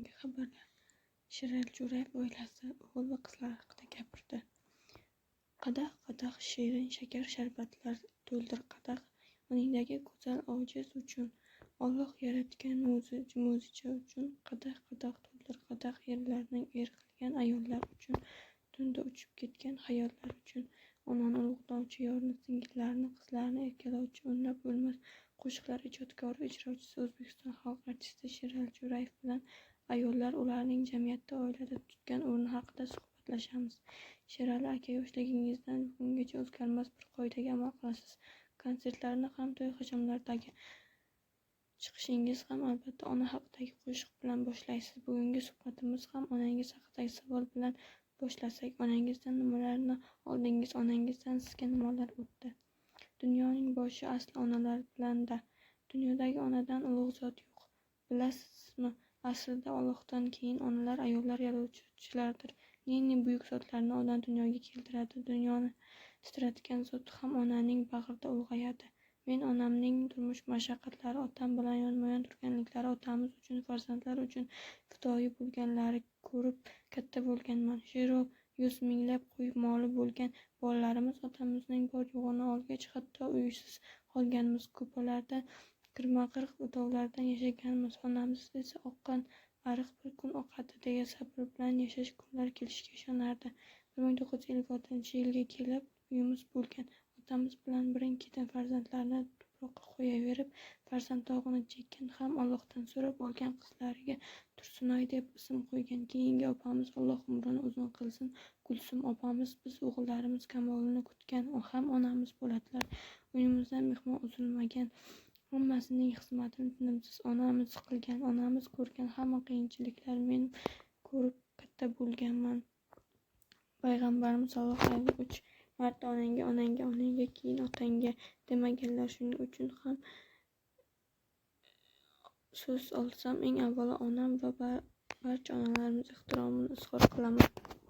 So'nggi xabarlar. Sherali Jo'rayev oilasi, o'g'il va qizlari haqida gapirdi. Qadah-qadah shirin-shakar sharbatlar to'ldir qadah, Yoningdagi go'zal ojiz uchun, Olloh yaratgan mo'jiza uchun, Qadah-qadah to'ldir qadah, erlarni er qilgan ayollar uchun, Tunda uchib ketgan xayollar uchun. Onani ulug'lovchi, yorni, singillarni, qizlarni erkalovchi o'nlab o'lmas qo'shiqlar ijodkori, ijrochisi, O'zbekiston xalq artisti Sherali Jo'rayev bilan ayollar, ularning jamiyatda, oilada tutgan o'rni haqida suhbatlashamiz. Sherali aka, yoshligingizdan bugungacha o'zgarmas bir qoidaga amal qilasiz. Konsertlarni ham, to'y-hashamlardagi chiqishingizni ham albatta ona haqidagi qo'shiq bilan boshlaysiz. Bugungi suhbatimizni ham onangiz haqidagi savol bilan boshlasak, onangizdan nimalarni oldingiz, onangizdan sizga nimalar o'tdi? Dunyoning boshi asli onalar bilan-da. Dunyodagi onadan ulug' zot yo'q. Bilasizmi, aslida Ollohdan keyin onalar, ayollar yaratuvchilardir. Ne-ne buyuk zotlarni ona dunyoga keltiradi, dunyoni titratgan zot ham onaning bag'rida ulg'ayadi. Men onamning turmush mashaqqatlari, otam bilan yonma-yon turganliklari, otamiz uchun, farzandlar uchun fidoyi bo'lganlarini ko'rib katta bo'lganman. She'ru yuz minglab qo'y moli bo'lgan bolalarimiz otamizning bor-yo'g'ini olgach, hatto uysiz qolganmiz, ko'palarda kirma-kir o'tovlarda yashaganmiz. Onamiz esa oqqan ariq bir kun oqadi, deya sabr bilan yashash, kunlar kelishiga ishonardi. 1956-yilga kelib uyimiz bo'lgan. Otamiz bilan birin-ketin farzandlarini tuproqqa qo'yaverib, farzand dog'ini chekkan ham Ollohdan so'rab olgan qizlariga Tursunoy deb ism qo'ygan keyingi opamiz, Alloh umrini uzun qilsin, Gulsum opamiz, biz o'g'illarimiz kamolini kutgan ham onamiz bo'ladilar. Uyimizdan mehmon uzilmagan. Hammasining xizmatini tinimsiz onamiz qilgan. Onamiz ko'rgan hamma qiyinchiliklarni men ko'rib katta bo'lganman. Payg'ambarimiz sollallohu alayhi uch marta onangga, onangga, onangga, keyin otangga demaganlar. Shuning uchun ham so'z olsam, eng avvalo onam va barcha onalarimiz ehtiromini izhor qilaman.